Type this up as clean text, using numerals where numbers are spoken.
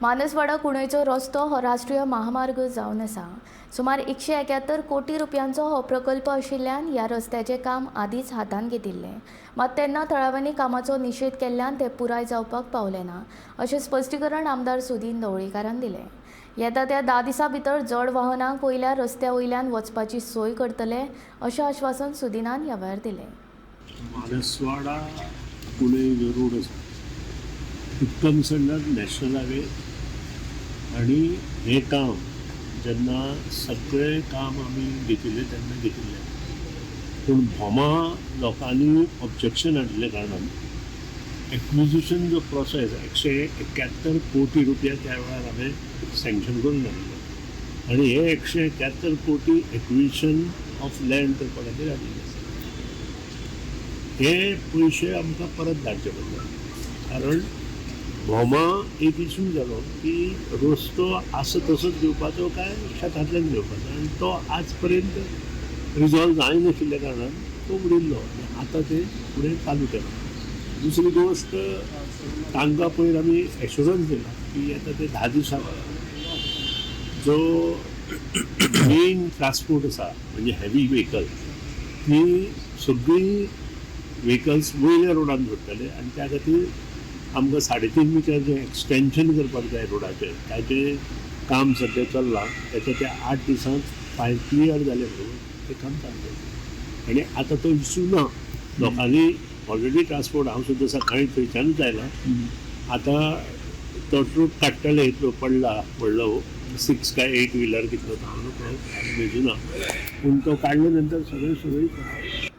मानसवाडा कुणयचो रस्तो हो राष्ट्रीय महामार्ग जावन आसा. सुमार 171 कोटी रुपयांचो हो प्रकल्प आशिल्ल्यान ह्या रस्त्याचें काम आदींच हातांत घेतिल्लें. मात तेन्ना थळाव्यांनी कामाचो निशेध केल्ल्यान तें पुराय जावपाक पावलें ना, अशें स्पश्टीकरण आमदार सुदीन ढवळीकारान दिलें. येता त्या 10 दिसां भितर जड वाहनांक वयल्या रस्त्या वयल्यान वचपाची सोय करतले, अशें आश्वासन सुदीनान ह्या वेळार दिलें. मानसवाडा पुणे जो रोड आसा, it comes under national highway आनी हें काम जेन्ना सगळें काम आमी घेतिल्लें तेन्ना घेतिल्लें, पूण भोमा लोकांनी ऑब्जेक्शन हाडिल्ल्या कारणान एक्विजिशन जो प्रोसेस 171 कोटी रुपया त्या वेळार हांवें सँक्शन करून हाडिल्ले आनी हे 171 कोटी एक्विजिशन ऑफ लँड करपा खातीर हाडिल्ले आसा. हे पयशे आमकां परत धाडचे पडले, कारण भोमा एक इशू जालो की रस्तो आसा तसोच घेवपाचो काय शेतांतल्यान घेवपाचो, आनी तो आज पर्यंत रिजॉल्व जायनाशिल्ल्या कारणान तो उरिल्लो आनी आतां ते फुडें चालू केला. दुसरी गोश्ट, तांकां पयर आमी एश्युरन्स दिला की आतां ते 10 दिसां जो मेन ट्रान्सपोर्ट आसा म्हणजे हेवी व्हेकल, ती सगळीं व्हेकल्स वयल्या रोडान सोडटले आनी त्या खातीर आमकां 3.5 मिटर जें एक्सटेंशन करपाक जाय रोडाचें, ताचें काम सद्या चल्लां. ताचें त्या 8 दिसांत फायल क्लियर जालें बरोबर तें काम चालू जालें आनी आतां तो इशू ना. लोकांनी ऑलरेडी ट्रान्सपोर्ट, हांव सुद्दां सकाळीं थंयच्यानूच आयलां. आतां तो ट्रूप काडटले, इतलो पडला व्हडलो 6 काय 8 व्हिलर कितलो तो हांव मेजुना, पूण तो काडले नंतर सगळें सुरळीत जाता.